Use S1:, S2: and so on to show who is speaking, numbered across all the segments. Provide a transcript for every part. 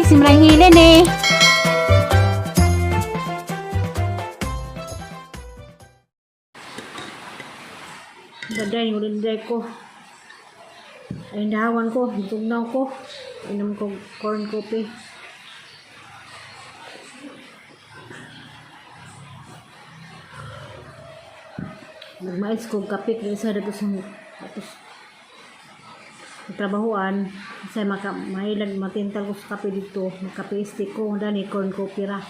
S1: Si Manang Helen eh.
S2: Daday, ngulinday ko. Ay, nahawan ko. Tugnaw ko. Inom ko corn coffee. Nagmais ko kape kaya sa dato sa tapos trabahoan sa maka mailan matintal ko sa kape dito, magkape stick ko dani corn coffee ra.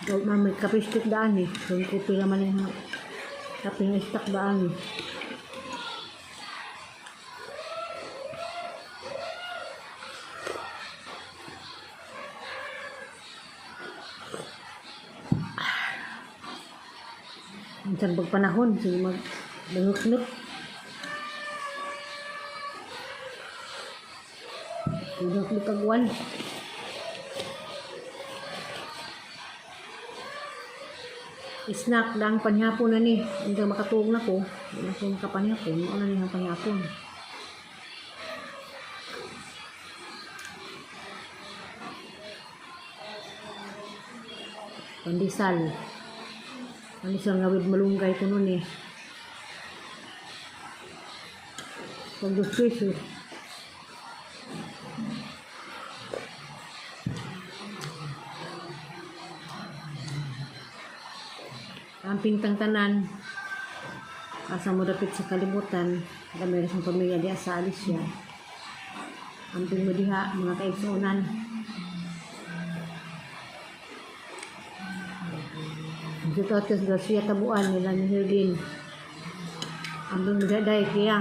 S2: Daw man may kape stick daan eh. Corn coffee ra man yung kape nga stock daan eh. Minsan pag panahon, sige mag banguknot. Banguknot kagwan. Snack lang panihapon na ni. Hindi makatuog na ko. Hindi na ko makapanihapon. Mao na ni ang panihapon. Pandesal. Pandesal nga with malunggay ko nun eh. Pag 2 pesos. Ang pintang tanan. Asa mo dapit sa kalibutan. Kami rin sa pamilya diha sa Alicia. Amping mo diha, mga kaigsuonan. Dito atos Garcia Tabuan nila ni Hildin. Amping mo diha dahil kaya.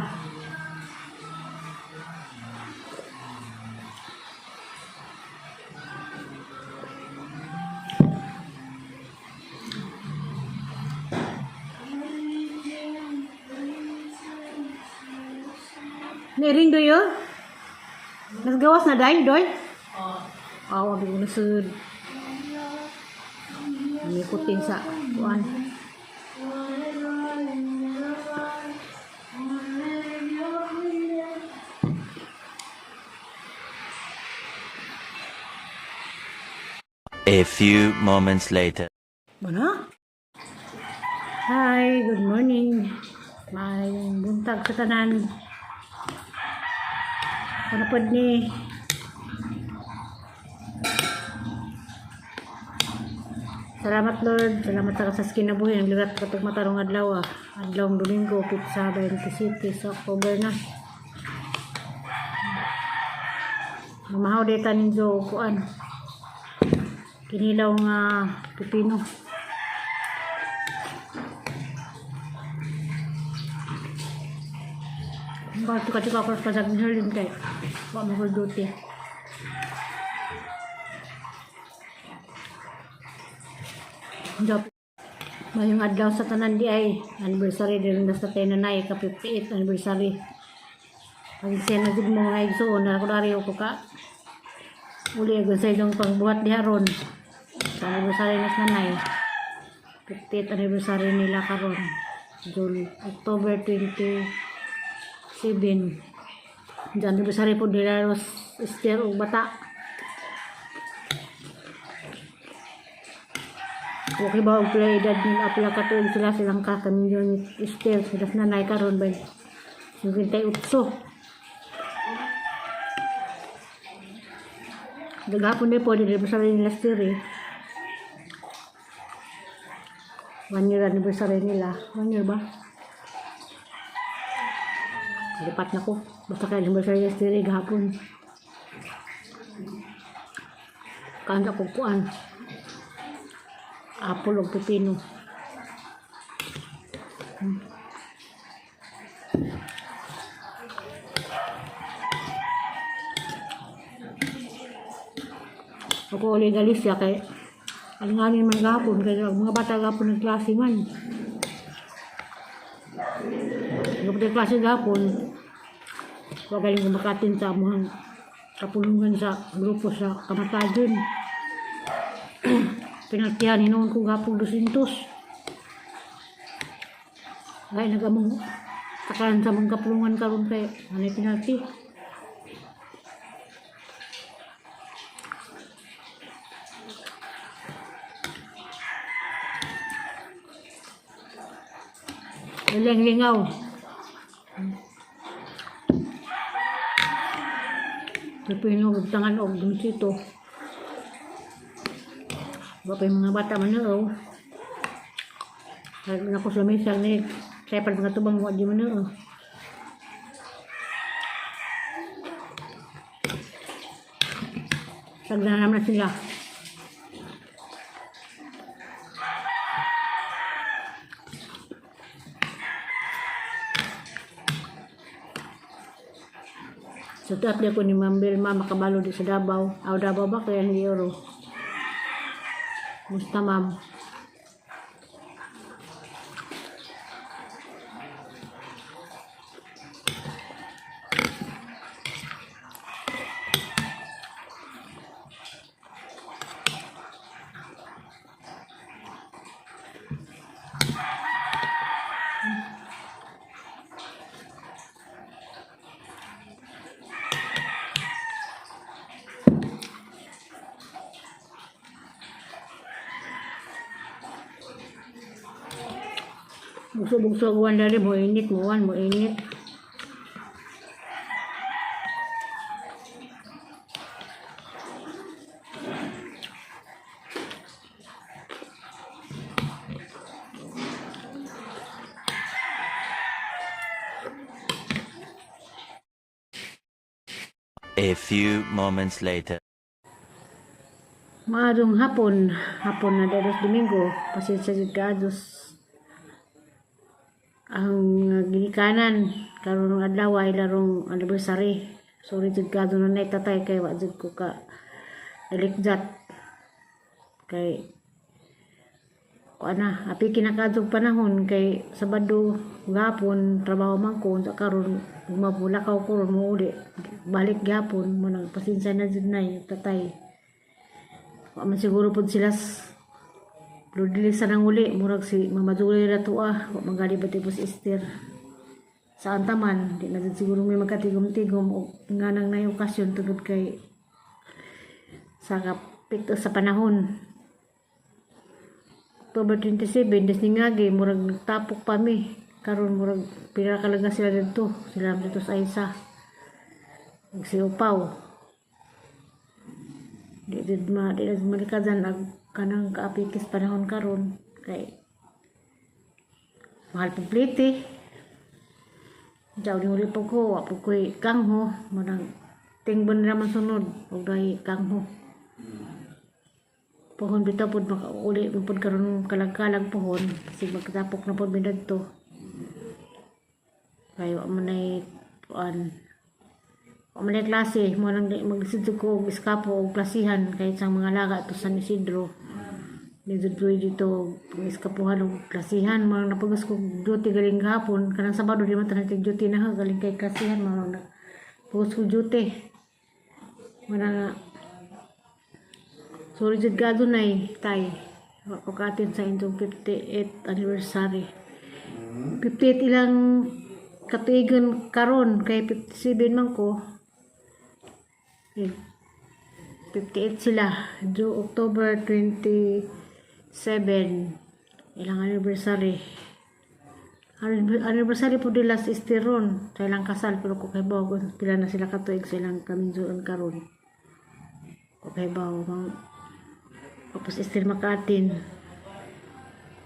S2: Niring doy oh. Nasgawas na day doy. Oo. Abi ko nasud. May kuting sa kuan.
S3: A few moments later.
S2: Mana? Hi, good morning. May buntag sa tanan. Ano pod ni? Salamat Lord, salamat sa kinabuhi ang lirat katong matarong adlaw ah. Adlawng Domingo, pizza 27 sa October na. Mamahaw data ninyo kuan. Kinilaw nga pipino. Bakit ka tika ako sa pasag ni Herlin kay wa mo duty. Job. Mayong adlaw sa tanan di ay anniversary din na sa tenanay ka 58 anniversary. Pag siya na jud mo mga igsoon na ako dari ko ka. Uli agad sa inyong pangbuhat diha ron. Sa anniversary na sa nanay. 58 anniversary nila karon. June, October 27. Diyan, anniversary po nila Ros Esther ug bata. Okay ba og play edad nila apla ka tuig sila silang ka kami yun Esther sila sa nanay karon ba 58. Naghapon din po, anniversary nila Esther eh. 1 year anniversary nila. 1 year ba? Lipat na ko. Basta kaya anniversary nila Esther eh, gahapon. Kaan sa kukuan. Apple o pipino. Ako ulit Galicia kay alinganin man gahapon kay ang mga bata gahapon ng klase man. Kapag klase gahapon, wa galing kumakatin sa amuhang kapulungan sa grupo sa kamatayon. Pinaltihan hinuon ko gahapon 200. Ay nagamong Sakahan sa mong kapulungan karon kay ano penalty. Ilang lingaw. Pipino tangan og dito. Wa pa yung mga bata man oh. Kahit na ko sa mesa ni kaya pa mga tubang wa di man oh. Sagdan naman na sila. Sa taat ko ni Ma'am Vilma makabalo di sa Davao. Aw, Davao ba kaya hindi oro. Musta, ma'am? Bugso-bugso ang dari mo init mo wan mo init.
S3: A few moments later.
S2: Maadong hapon, hapon na dados Domingo, pasensya jud kaados ang ginikanan karon ng adlaw ay larong anniversary. Sorry jud kaado na tatay kay wa jud ko ka dalikjat kay kuan na api kinakadtong panahon kay Sabado gapon trabaho man ko, unsa karon mapulakaw ko ron mouli balik gapon mo nang pasensya na jud nay tatay. Wa man siguro pud sila pero dili sa nang uli, murag si Mama Julie ra tuwa, wa man gali ba tipo si Esther. Sa antaman, di na jud siguro may magkatigom-tigom o nga nang nay okasyon tungod kay sa kapit sa panahon. October 27, des ningagi, murag nagtapok pa mi. Karon murag pila ka lang sila didto, sila dito sa Isa. Ug si Upaw. Di na malikadan ag kanang kaapikis panahon karon kay mahal pong plite. Diyaw ni uli po ko, wa po ko'y kangho, manang tingbon naman sunod, ug dahi kangho. Pohon bitaw pod makauli mo pod karon kalag-kalag pohon, kasi magtapok na pod mi dadto. Kay wa man nay kuan. Wa man nay klase, mo nang magsidto ko og eskapo og klasihan kahit sa mga laga to San Isidro. Medyo dito og eskapuhan og klasihan, mo nang napugos ko duty galing gahapon kanang Sabado di man tanan duty na ha galing kay klasihan mo nang napugos ko duty. Mo nang nga sorry jud ka dunay tay. Wa ko ka-attend sa inyong 58th anniversary. 58 ilang katuigan karon kay 57 man ko. Eh, 58 sila. Do October 27 ilang anniversary. Anniversary po nila sa Esteron sa ilang kasal pero ko kay kung pila na sila katuig sa ilang kaminsuon karon. Ko kay bawo mang tapos still maka-attend.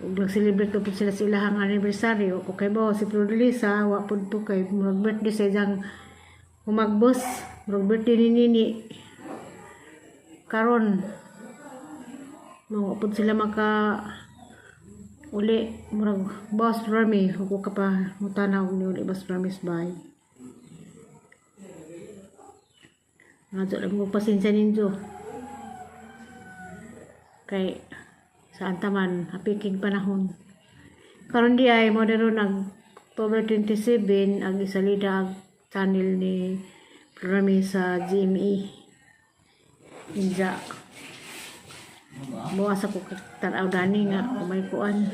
S2: Ug nag-celebrate po sila sa ilahang anniversary. O kay bawo si Flordelisa wa pud to kay murag birthday sa iyang humagbos, murag birthday ni Nini karon. Mga pud sila maka uli murag boss Remy ko ka pa mutanaw ni uli boss Remy bye. Nga lang mo pasensya ninyo. Kay sa antaman apiking panahon. Karon di ay mo ron ang October 27 ang isalida ang channel ni Remy sa GME. Inja. Buwas ako tanaw gani nga kung may kuan.